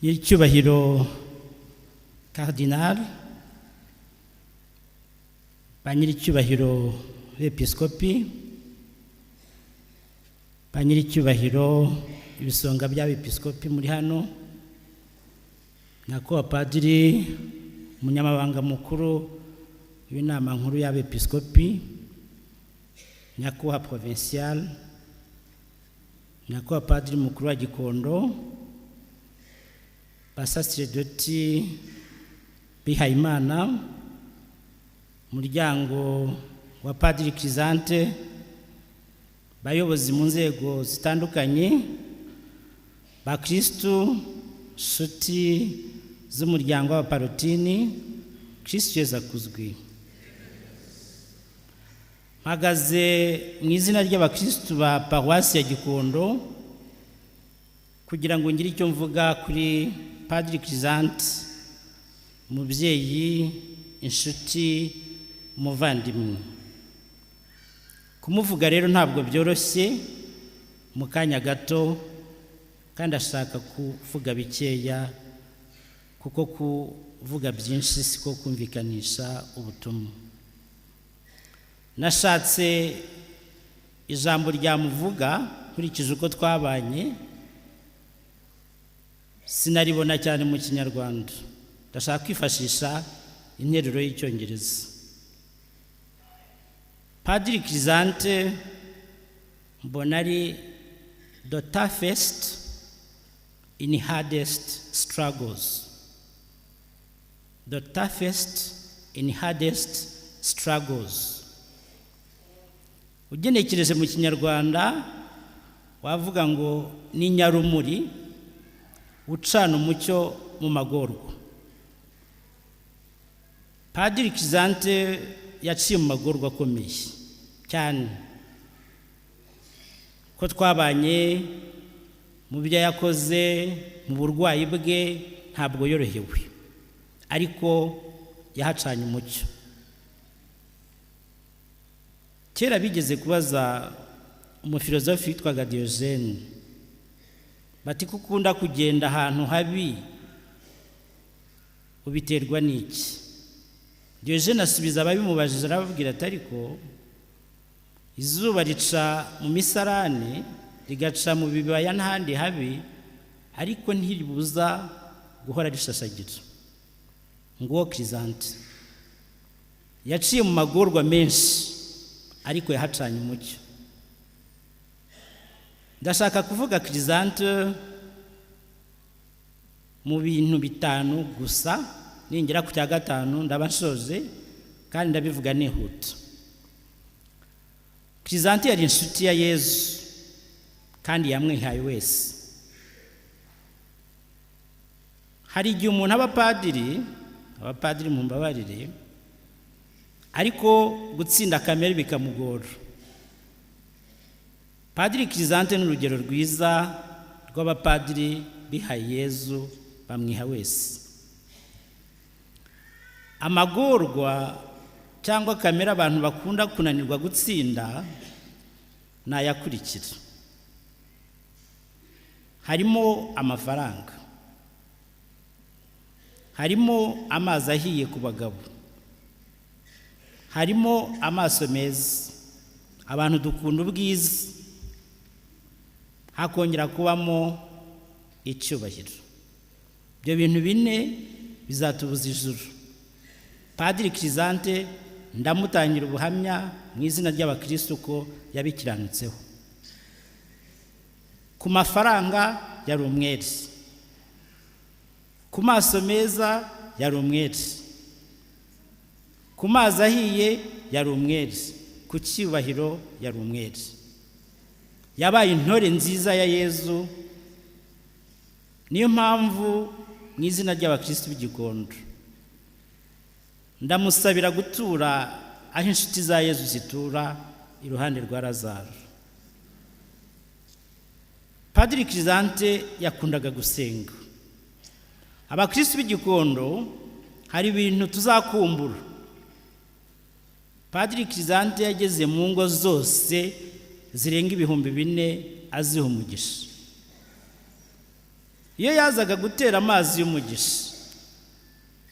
Nyiricyubahiro Cardinal, ba nyiricyubahiro b'Episkopi, ba nyiricyubahiro ibisonga by'Abepiskopi muri hano, nyakubahwa Padiri Umunyamabanga Mukuru w'Inama Nkuru y'Abepiskopi, nyakubahwa Provincial, nyakubahwa Padiri Mukuru wa Gikondo, basasiredoti bihayimana, umuryango wa Padiri Chrysanthe, bayobozi mu nzego zitandukanye, bakristu, nshuti z'umuryango w'Abaparotini, Kristu Yezu akuzwe! Mpagaze mu izina ry'abakristu ba Paruwasi ya Gikondo kugira ngo ngire icyo mvuga kuri Padiri Chrysanthe, umubyeyi, inshuti, umuvandimwe. Kumuvuga rero ntabwo byoroshye mu kanya gato, kandi ashaka kuvuga bikeya, kuko kuvuga byinshi siko kumvikanisha ubutumwa. Nashatse ijambo ryamuvuga nkurikije uko twabanye, sinaribona cyane mu Kinyarwanda. Ndashaka kwifashisha interuro y'Icyongereza. Padiri Chrysanthe mbona ari the toughest in hardest struggles, the toughest in hardest struggles. Ugenekereje mu Kinyarwanda wavuga ngo ni nyarumuri ucana umucyo mu magorwa. Padiri Chrysanthe yaciye mu magorwa akomeye cyane, ko twabanye mu byo yakoze, mu burwayi bwe, ntabwo yorohewe, ariko yahacanye umucyo. Kera bigeze kubaza umufilozofi witwaga Diogene bati: "Ko ukunda kugenda ahantu habi, ubiterwa n'iki?" Diogene asubiza ababimubajije, arababwira ati: "Ariko izuba rica mu misarane, rigaca mu bibaya n'ahandi habi, ariko ntiribuza guhora rishashagira." Nguwo Chrysanthe, yaciye mu magorwa menshi, ariko yahacanye umucyo. Ndashaka kuvuga Chrysanthe mu bintu bitanu gusa. Ningera ku cya gatanu ndaba nshoje, kandi ndabivuga nihuta. Chrysanthe yari inshuti ya Yezu kandi yamwihaye wese. Hari igihe umuntu aba padiri, abapadiri mumbabarire, ariko gutsinda kamere bikamugora. Padiri Chrysanthe ni urugero rwiza rw'abapadiri bihaye Yezu, bamwiha wese. Amagorwa cyangwa kamere abantu bakunda kunanirwa gutsinda ni ayakurikira: harimo amafaranga, harimo amazi ahiye ku bagabo, harimo amaso meza, abantu dukunda ubwiza, hakongera kubamo icyubahiro. Ibyo bintu bine bizatubuza ijuru. Padiri Chrysanthe ndamutangira ubuhamya mu izina ry'abakirisitu ko yabikiranutseho. Ku mafaranga yari umwere, ku maso meza yari umwere, ku mazi ahiye yari umwere, ku cyubahiro yari umwere. Yabaye intore nziza ya Yezu. Niyo mpamvu mu izina ry'abakirisitu b'Igikondo ndamusabira gutura aho inshuti za Yezu zitura, iruhande rwa Lazaro. Padiri Chrysanthe yakundaga gusenga. Abakirisitu b'Igikondo, hari ibintu tuzakumbura. Padiri Chrysanthe yageze mu ngo zose zirenga 4000 aziha umugisha. Iyo yazaga gutera amazi y'umugisha,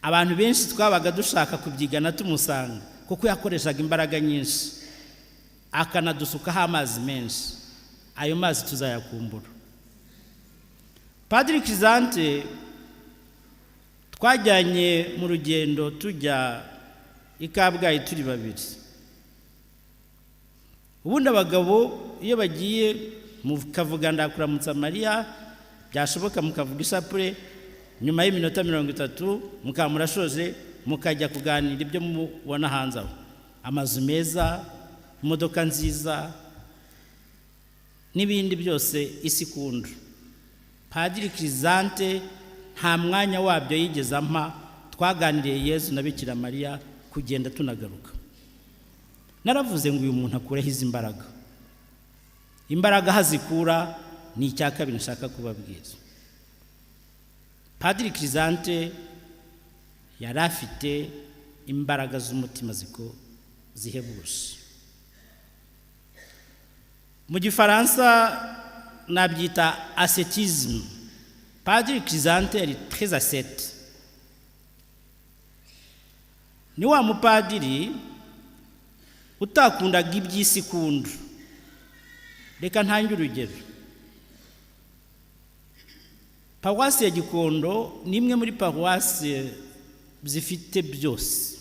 abantu benshi twabaga dushaka kubyigana tumusanga, kuko yakoreshaga imbaraga nyinshi akanadusukaho amazi menshi. Ayo mazi tuzayakumbura. Padiri Chrysanthe twajyanye mu rugendo tujya i Kabgayi turi babiri. Ubundi abagabo iyo bagiye mukavuga "Ndakuramutsa Mariya", byashoboka mukavuga ishapure, nyuma y'iminota 30 mukaba murashoje, mukajya kuganira ibyo mubona hanze aho, amazu meza, imodoka nziza n'ibindi byose isi ikunda. Padiri Chrysanthe nta mwanya wabyo yigeze ampa. Twaganiriye Yezu na Bikira Mariya kugenda tunagaruka. Naravuze ngo uyu muntu akureho izi mbaraga. Imbaraga aho azikura ni icya kabiri nshaka kubabwira. Padiri Chrysanthe yari afite imbaraga z'umutima ziko zihebuje. Mu Gifaransa nabyita ascétisme. Padiri Chrysanthe yari très ascète. Ni wa mupadiri utakundaga iby'isi ikunda. Reka ntange urugero. Paruwasi ya Gikondo ni imwe muri paruwasi zifite byose,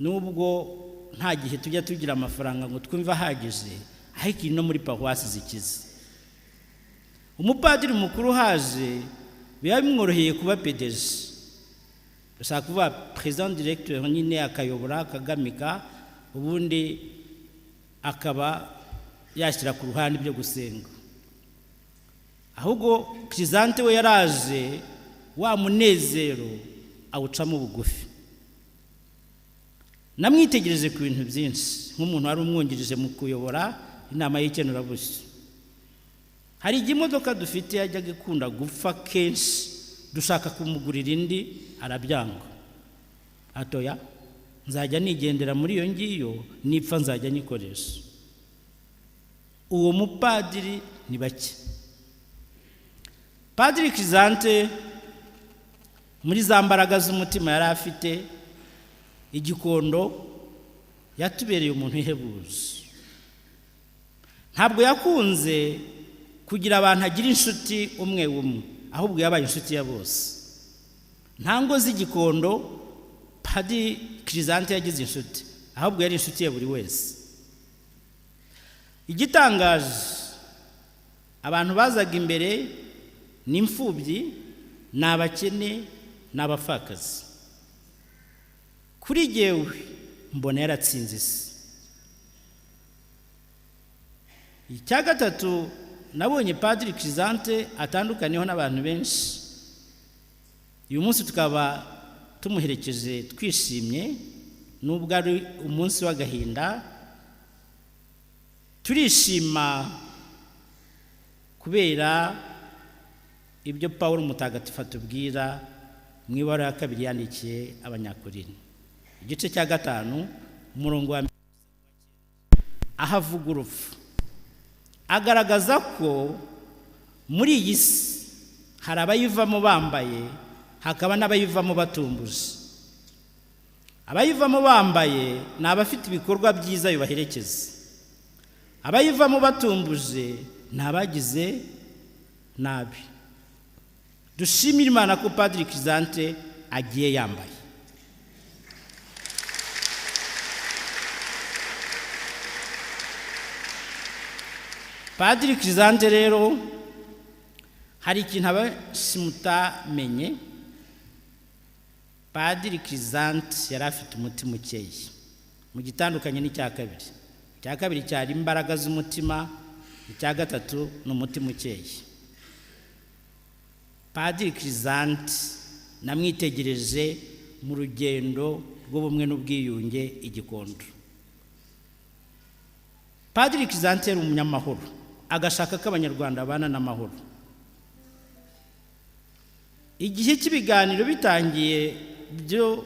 nubwo nta gihe tujya tugira amafaranga ngo twumve ahagije, ariko iri no muri paruwasi zikize. Umupadiri mukuru uhaje biba bimworoheye kuba PDG, bashaka kuvuga président directeur nyine, akayobora, akagamika, ubundi akaba yashyira ku ruhande ibyo gusenga. Ahubwo Chrysanthe we yaraje, wa munezero awucamo bugufi. Namwitegereje ku bintu byinshi nk'umuntu wari umwungirije mu kuyobora inama y'ikenurabushyo. Hari igihe imodoka dufite yajyaga ikunda gupfa kenshi, dushaka kumugurira indi arabyanga, atoya nzajya nigendera muri iyo ngiyo, nipfa nzajya nyikoresha. Uwo mupadiri ni bake. Padiri Chrysanthe, muri za mbaraga z'umutima yari afite, Igikondo yatubereye umuntu uhebuje. Ntabwo yakunze kugira abantu agira inshuti umwe umwe, ahubwo yabaye inshuti ya bose. Nta ngo z'Igikondo Padiri Chrysanthe yagize inshuti, ahubwo yari inshuti ya buri wese. Igitangaje, abantu bazaga imbere ni imfubyi, ni abakene, ni abapfakazi. Kuri jyewe mbona yaratsinze isi. Icya gatatu nabonye Padiri Chrysanthe atandukaniyeho n'abantu benshi, uyu munsi tukaba tumuherekeje twishimye nubwo ari umunsi w'agahinda, turishima kubera ibyo Paul Mutagatifu atubwira mu ibara ya kabiri yandikiye Abanyakorinto, igice cya 5, umurongo wa, aho avuga urupfu, agaragaza ko muri iyi si hari abayivamo bambaye, hakaba n'abayivamo batumbuje. Abayivamo bambaye ni abafite ibikorwa byiza bibaherekeza. Abayivamo batumbuje ni abagize nabi. Dushimire Imana ko Padiri Chrysanthe agiye yambaye. Padiri Chrysanthe rero, hari ikintu abenshi mutamenye: Padiri Chrysanthe yari afite umutima ukeye. Mu gitandukanye n'icya kabiri, icya kabiri cyari imbaraga z'umutima, icya gatatu ni umutima ukeye. Padiri Chrysanthe namwitegereje mu rugendo rw'ubumwe n'ubwiyunge Igikondo. Padiri Chrysanthe yari umunyamahoro, agashaka ko Abanyarwanda babana n'amahoro. Igihe cy'ibiganiro bitangiye byo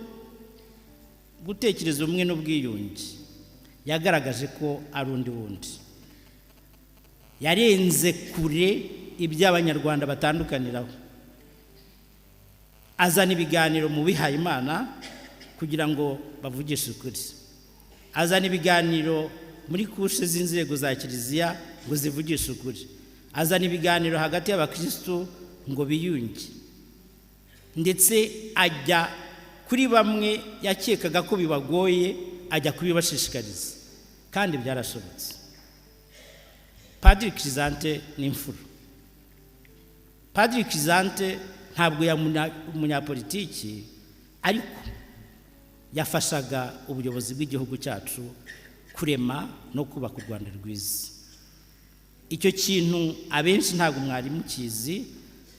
gutekereza ubumwe n'ubwiyunge, yagaragaje ko ari undi wundi yarenze kure. Iby'Abanyarwanda batandukaniraho, azana ibiganiro mu bihayimana kugira ngo bavugishe ukuri, azana ibiganiro muri couches z'inzego za Kiliziya ngo zivugishe ukuri, azana ibiganiro hagati y'abakirisitu ngo biyunge, ndetse ajya kuri bamwe yakekaga ko bibagoye, ajya kubibashishikariza, kandi byarashobotse. Padiri Chrysanthe ni imfura. Padiri Chrysanthe ntabwo yari umunyapolitiki, ariko yafashaga ubuyobozi bw'igihugu cyacu kurema no kubaka u Rwanda rwiza. Icyo kintu abenshi ntabwo mwari mukizi,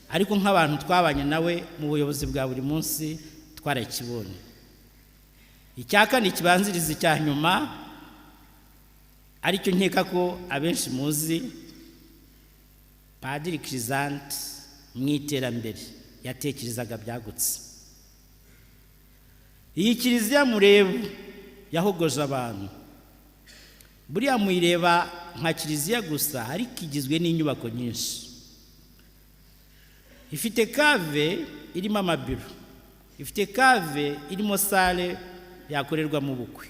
ariko nk'abantu twabanye nawe mu buyobozi bwa buri munsi twarakibonye. Icya kane kibanziriza icya nyuma, aricyo nkeka ko abenshi muzi, Padiri Chrysanthe mu iterambere yatekerezaga byagutse. Iyi kiliziya mureba yahogoje abantu, buriya muyireba nka kiliziya gusa, ariko igizwe n'inyubako nyinshi. Ifite cave irimo amabiro, ifite cave irimo salle yakorerwamo ubukwe,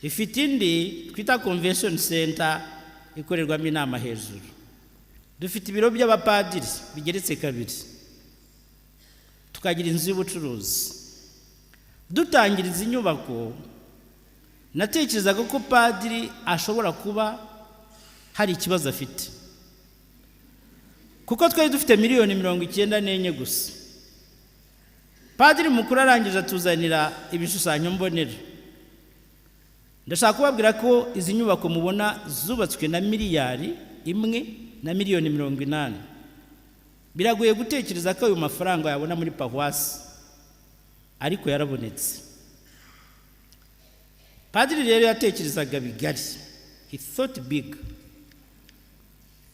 ifite indi twita convention center ikorerwamo inama hejuru. Dufite ibiro by'abapadiri bigeretse kabiri, tukagira inzu y'ubucuruzi. Dutangira izi nyubako, natekerezaga ko padiri ashobora kuba hari ikibazo afite, kuko twari dufite miliyoni 94 gusa. Padiri mukuru arangije atuzanira ibishushanyo mbonera. Ndashaka kubabwira ko izi nyubako mubona zubatswe na 1,080 miliyoni. Biragoye gutekereza ko ayo mafaranga yabona muri paruwasi, ariko yarabonetse. Padiri rero yatekerezaga bigari. He thought big,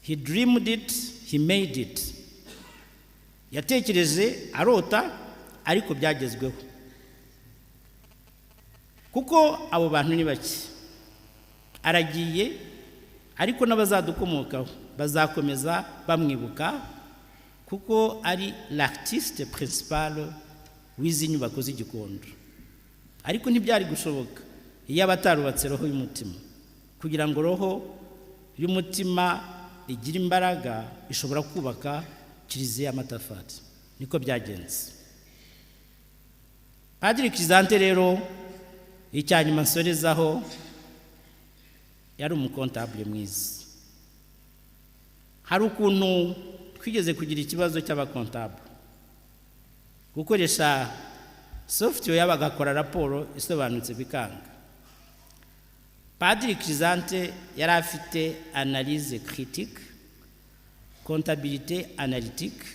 he dreamed it, he made it. Yatekereje arota, ariko byagezweho, kuko abo bantu ni bake. Aragiye, ariko n'abazadukomokaho bazakomeza bamwibuka, kuko ari l'artiste principal w'izi nyubako z'Igikondo. Ariko ntibyari gushoboka iyo aba atarubatse roho y'umutima. Kugira ngo roho y'umutima igire imbaraga, ishobora kubaka kiliziya y'amatafari. Niko byagenze. Padiri Chrysanthe rero, icya nyuma nsorezaho, yari umucomptable mwiza. Hari ukuntu twigeze kugira ikibazo cy'abacomptable, gukoresha software bagakora raporo isobanutse bikanga. Padiri Chrysanthe yari afite analyse critique, comptabilité analytique,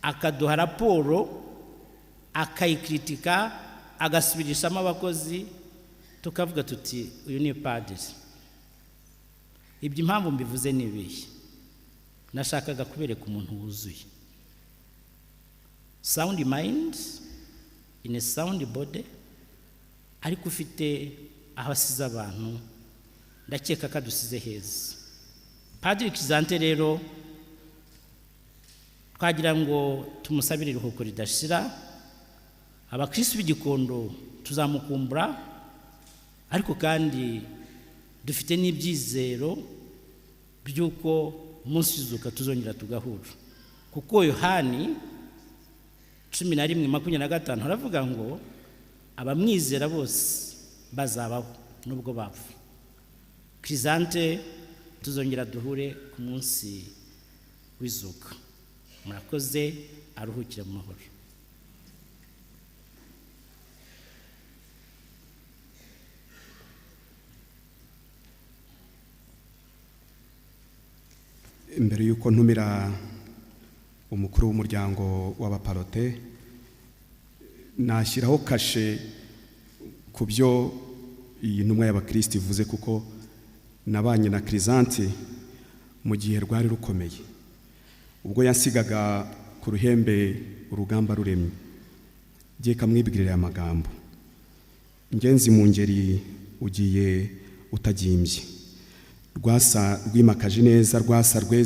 akaduha raporo akayikritika, agasubirishamo abakozi, tukavuga tuti: "Uyu ni padiri." Ibyo impamvu mbivuze ni ibihe? Nashakaga kubereka umuntu wuzuye, sound mind in a sound body, ariko ufite aho asize abantu. Ndakeka ko adusize heza. Padiri Chrysanthe rero, twagira ngo tumusabire iruhuko ridashira. Abakirisitu b'Igikondo tuzamukumbura, ariko kandi dufite n'ibyizero by'uko umunsi w'izuka tuzongera tugahura, kuko Yohani 11:25 aravuga ngo abamwizera bose bazabaho nubwo bapfa. Chrysanthe, tuzongera duhure ku munsi w'izuka. Murakoze, aruhukire mu mahoro. Mbere y'uko ntumira umukuru w'umuryango w'Abapallotin, nashyiraho kashe ku byo iyi ntumwa y'abakirisitu ivuze, kuko nabanye na Chrysanthe mu gihe rwari rukomeye, ubwo yansigaga ku ruhembe urugamba ruremye. Giye kamwibwirira aya magambo: "Ngenzi mu ngeri, ugiye utagimbye, rwasa rwimakaje neza, rwasa rweze."